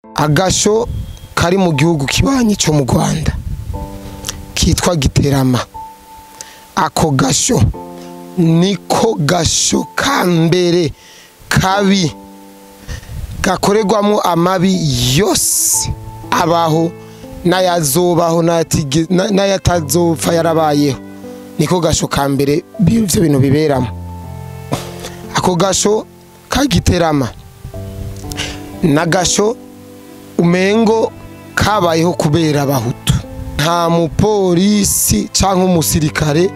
Agasho kari mu gihugu kibanyi cyo mu Rwanda kitwa Giterama. Ako gasho niko gasho ka mbere kabi gakorerwamo amabi yose abaho n'ayazobaho n'ayatazopfa yarabayeho. Niko gasho ka mbere ivyo bintu biberamo. Ako gasho ka Giterama n'agasho umengo kabayeho kubera abahutu. Nta mupolisi canke umusirikare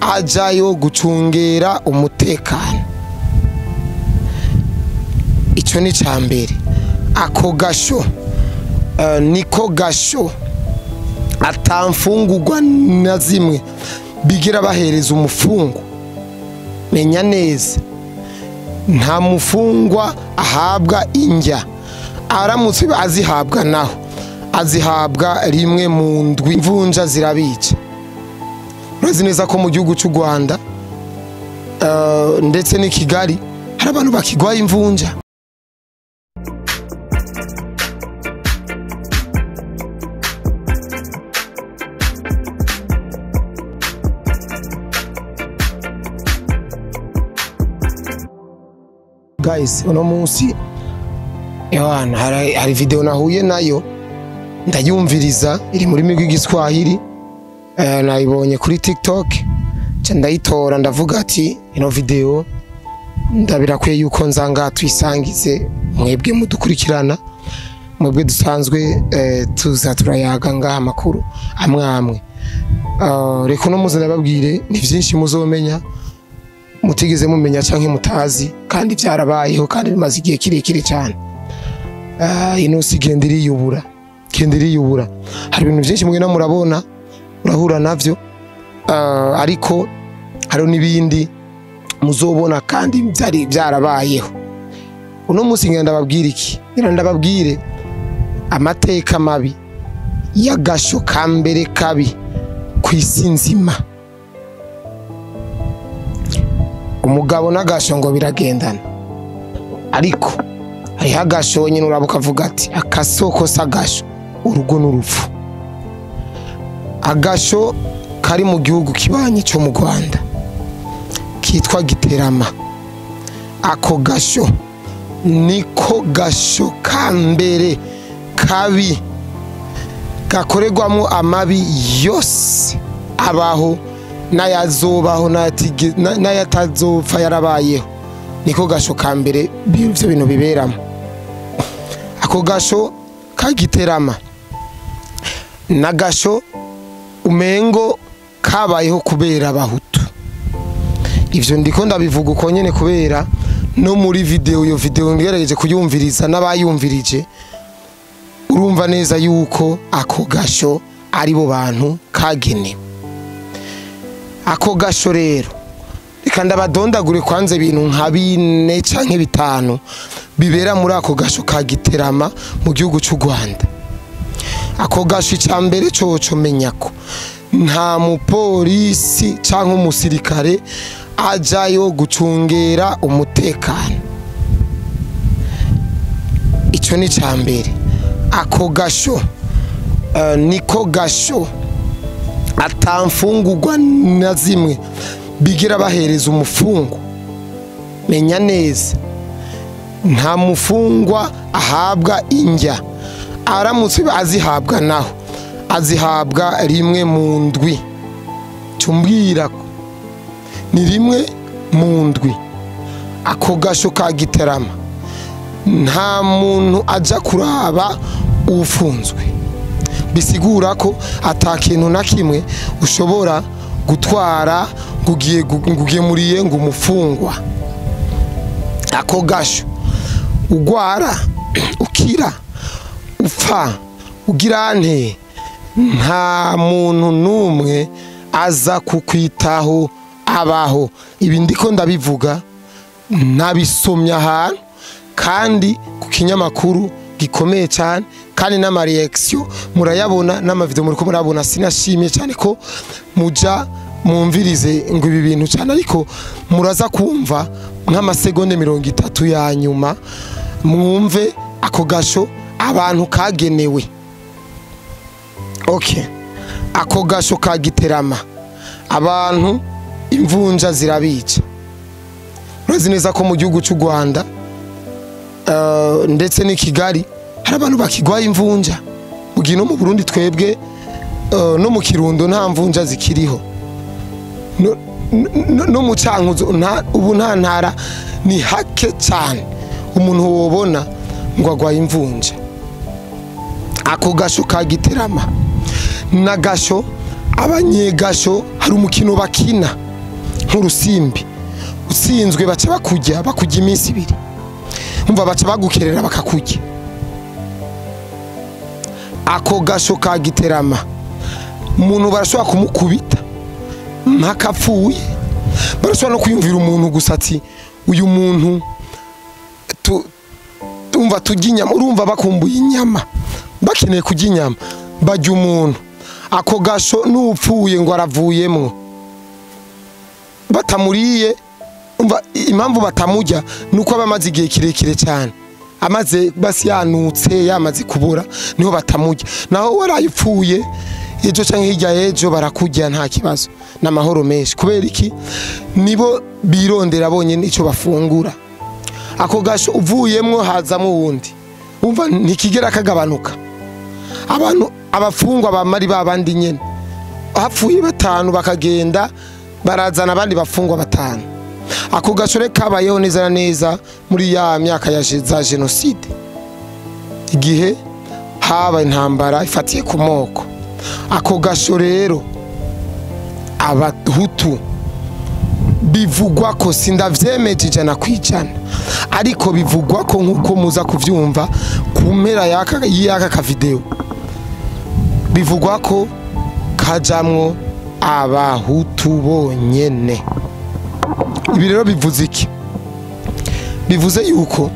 ajayo gucungera umutekano. Ico ni cambere. Ako gasho niko gasho atamfungurwa na zimwe bigira bahereza umufungo. Menya neza, nta mufungwa ahabwa indya. Aramutse azihabwa naho azihabwa rimwe mu ndwi. Imvunja zirabica. Urazi neza ko mu gihugu cy'u Rwanda ndetse n'i Kigali hari abantu bakigwaye imvunja. Guys, uno munsi Yohana hari video nahuye nayo ndayumviriza, iri muri rurimi rw'igiswahili, nayibonye kuri TikTok, nca ndayitora ndavuga ati ino video ndabirakwiye yuko nzanga tuyisangize mwebwe mudukurikirana, mwebwe dusanzwe tuza turayaga ngaha amakuru amwe amwe. Reka uno munsi ndababwire ni vyinshi muzomenya mutigeze mumenya canke mutazi, kandi byarabayeho kandi bimaze igihe kirekire cyane. Ino si genda iriyubura, genda iriyubura. Hari ibintu byinshi mugenda murabona, murahura navyo, ariko hari n'ibindi muzobona kandi byari byarabayeho. Uno munsi ngenda ndababwira iki? Ngenda ndababwire amateka mabi y'agasho ka mbere kabi ku isi nzima. Umugabo n'agasho ngo biragendana, ariko hariho agasho nyine urabuka avuga ati akasoko s'agasho, urugo n'urupfu. Agasho kari mu gihugu kibanyi cyo mu Rwanda kitwa Giterama. Ako gasho niko gasho ka mbere kabi gakorerwamo amabi yose abaho n'ayazobaho n'ayatazopfa yarabayeho. Niko gasho ka mbere ivyo bintu biberamo. Ako gasho ka Giterama n'agasho umengo kabayeho kubera abahutu. Ivyo ndiko ndabivuga uko nyene kubera no muri video, iyo video ngerageje kuyumviriza n'abayumvirije, urumva neza yuko ako gasho ari bo bantu kagenewe. Ako gasho rero reka ndabadondagure kwanze ibintu nka bine canke bitanu bibera muri ako gasho ka Giterama mu gihugu cy'u Rwanda. Ako gasho icambere coco menya ko nta mupolisi canke umusirikare ajayo gucungera umutekano. Ico ni cambere. Ako gasho niko gasho atamfungurwa na zimwe bigira bahereza umufungo. Menya neza, nta mufungwa ahabwa indya. Aramutse azihabwa naho azihabwa rimwe mu ndwi. Cumbwira ko ni rimwe mu ndwi. Ako gasho ka Giterama nta muntu aja kuraba ufunzwe. Bisigura ko atakintu na kimwe ushobora gutwara ngugiye ngo umufungwa. Ako gasho ugwara ukira upfa ugira nte, nta muntu numwe aza kukwitaho abaho. Ibi ndiko ndabivuga nabisomye ahantu kandi ku kinyamakuru gikomeye cyane, kandi n'ama reaction murayabona n'amavideo muriko murabona. Sinashimye cyane ko muja mumvirize ngo ibi bintu cyane, ariko muraza kumva nk'amasegonde 30 ya nyuma mwumve ako gasho abantu kagenewe. Okay, ako gasho ka Giterama abantu imvunja zirabica. Urazi neza ko mu gihugu cy'u Rwanda ndetse n'i Kigali hari abantu bakigwaye imvunja. Mugihe no mu Burundi twebwe no mu Kirundo nta mvunja zikiriho, no mu Cankuzo ubu nta ntara, ni hake cyane umuntu wobona ngo agwaye imvunja. Ako gasho ka Giterama na gasho abanyegasho hari umukino bakina nk'urusimbi, utsinzwe baca bakujya iminsi ibiri, umva baca bagukerera bakakujya. Ako gasho ka Giterama umuntu barashobora kumukubita mpaka apfuye, barashobora no kwiyumvira umuntu gusa ati uyu muntu umva turya inyama, urumva bakumbuye inyama, bakeneye kurya inyama, bajya umuntu. Ako gasho n'upfuye ngo aravuyemwo batamuriye. Umva impamvu batamujya nuko abamaze igihe kirekire cyane, amaze basi yanutse yamaze kubura, niho batamujya. Naho warayipfuye ejo canke hirya ejo barakujya nta kibazo, n'amahoro menshi. Kubera iki? Nibo birondera bonyene ico bafungura. Ako gasho uvuyemwo hazamo uwundi, umva ntikigera kagabanuka. Abantu abafungwa bamari babandi nyene, hapfuye batanu bakagenda barazana abandi bafungwa batanu. Ako gasho kabayeho neza na neza muri ya myaka ya za jenoside, igihe haba intambara ifatiye ku moko. Ako gasho rero abahutu bivugwa ko, sindavyemeje 100%, ariko bivugwa ko nkuko muza kuvyumva ku mpera y'aka ka video, bivugwa ko kajamwo abahutu bonyene. Ibi rero bivuze iki? Bivuze yuko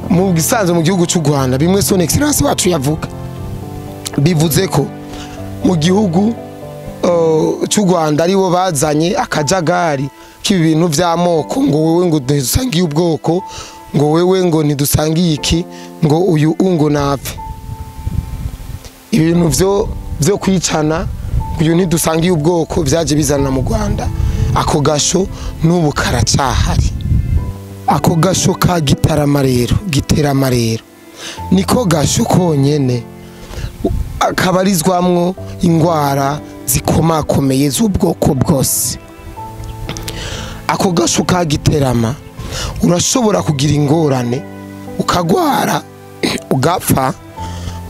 mu gisanzwe mu gihugu cy'u Rwanda, bimwe Son Excellence wacu yavuga, bivuze ko mu gihugu cy'u Rwanda aribo bazanye akajagari k'ibi bintu by'amoko, ngo wewe ngo ntidusangiye ubwoko, ngo wewe ngo ntidusangiye iki, ngo uyu ungo napfe. Ibintu byo kwicana, uyu ntidusangiye ubwoko, byaje bizana mu Rwanda. Ako gasho n'ubu karacahari. Ako gasho ka Gitarama rero, Giterama rero niko gasho konyene kabarizwamwo ingwara zikomakomeye z'ubwoko bwose. Ako gasho ka Giterama urashobora kugira ingorane ukagwara ugapfa,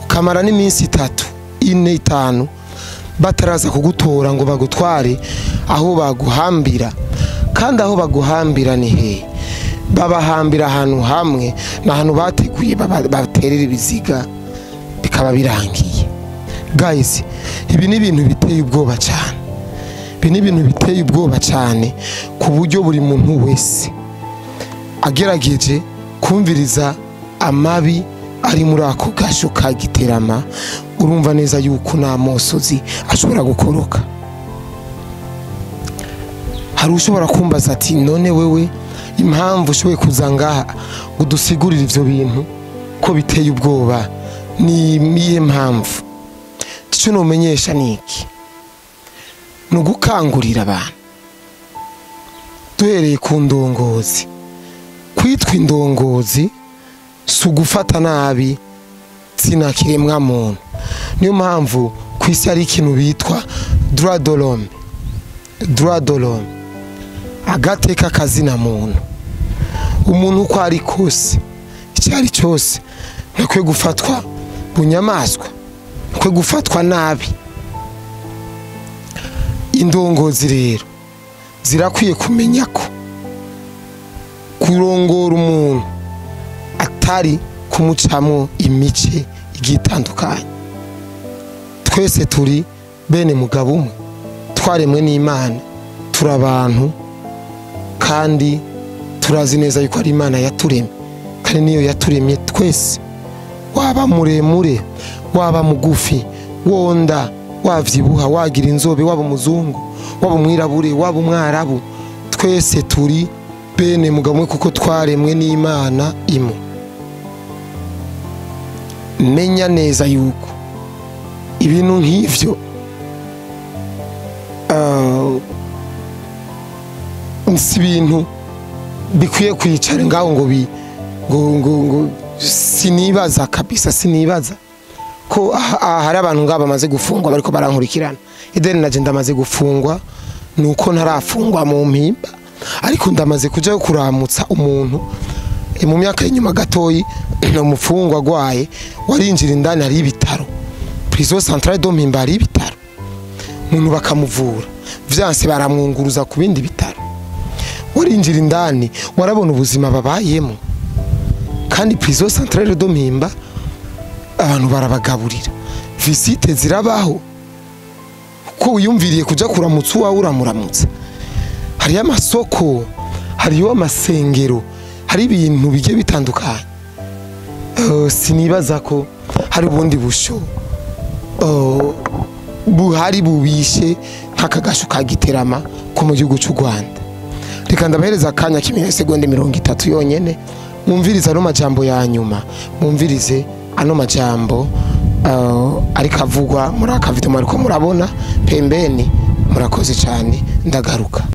ukamara n'iminsi 3, 4, 5 bataraza kugutora ngo bagutware aho baguhambira. Kandi aho baguhambira ni he? Babahambira ahantu hamwe n'ahantu bateguye baterera ibiziga bikaba birangiye. Guys, ibi ni ibintu biteye ubwoba cyane. Ibi ni ibintu biteye ubwoba cyane ku buryo buri muntu wese agerageje kumviriza amabi ari muri ako gasho ka Giterama, urumva neza yuko nta mosozi ashobora gukoroka. Hari ushobora kumbaza ati none wewe impamvu ushoboye kuza ngaha ngo dusigurire ivyo bintu ko biteye ubwoba ni miye mpamvu? Icyo nomenyesha ni iki? Ni ugukangurira abantu duhereye ku ndongozi. Kwitwa indongozi si ugufata nabi sinakiremwa muntu. Niyo mpamvu ku isi hari ikintu bitwa droit de l'homme, droit de l'homme, agateka kazina muntu. Umuntu uko ari kose, icyo ari cyose, ntakwiye gufatwa bunyamaswa, ntakwiye gufatwa nabi. Indongozi rero zirakwiye kumenya ko kurongora umuntu atari kumucamo imice igiye itandukanye. Twese turi bene mugabo umwe, twaremwe n'Imana, turi abantu kandi turazi neza yuko ari Imana yaturemye, kandi niyo yaturemye twese. Waba muremure, waba mugufi, wonda, wavyibuha, wagira inzobe, waba umuzungu, waba umwirabure, waba umwarabu, twese turi bene mugabo umwe kuko twaremwe n'Imana imwe. Menya neza yuko ibintu nk'ivyo si ibintu bikwiye kwicara ngaho ngo bi ngo ngo ngo sinibaza kabisa, sinibaza ko hari abantu ngabo bamaze gufungwa bariko barankurikirana. Ideni naje ndamaze gufungwa, nuko ntarafungwa mu Mpimba, ariko ndamaze kuja kuramutsa umuntu mu myaka y'inyuma gatoyi, umufungwa agwaye warinjira indani, hari ibitaro prison centrale de Mpimba, hari ibitaro, umuntu bakamuvura, vyanse baramwunguruza ku bindi bitaro. Warinjira indani warabona ubuzima babayemo, kandi prison centrale de Mpimba abantu barabagaburira, visite zirabaho, ko wiyumviriye kuja kuramutsa uwawe uramuramutsa. Hariyo amasoko, hariyo amasengero, hari ibintu bigiye bitandukanye. Sinibaza ko hari ubundi busho buhari bubishe nk'akagasho ka Giterama ko mu gihugu cy'u Rwanda. Reka ndabahereza akanya k'imisegonde 30 yonyene, mwumvirize ano majambo ya nyuma, mwumvirize ano majambo ariko avugwa muri aka video mwariko murabona pembeni. Murakoze cyane, ndagaruka.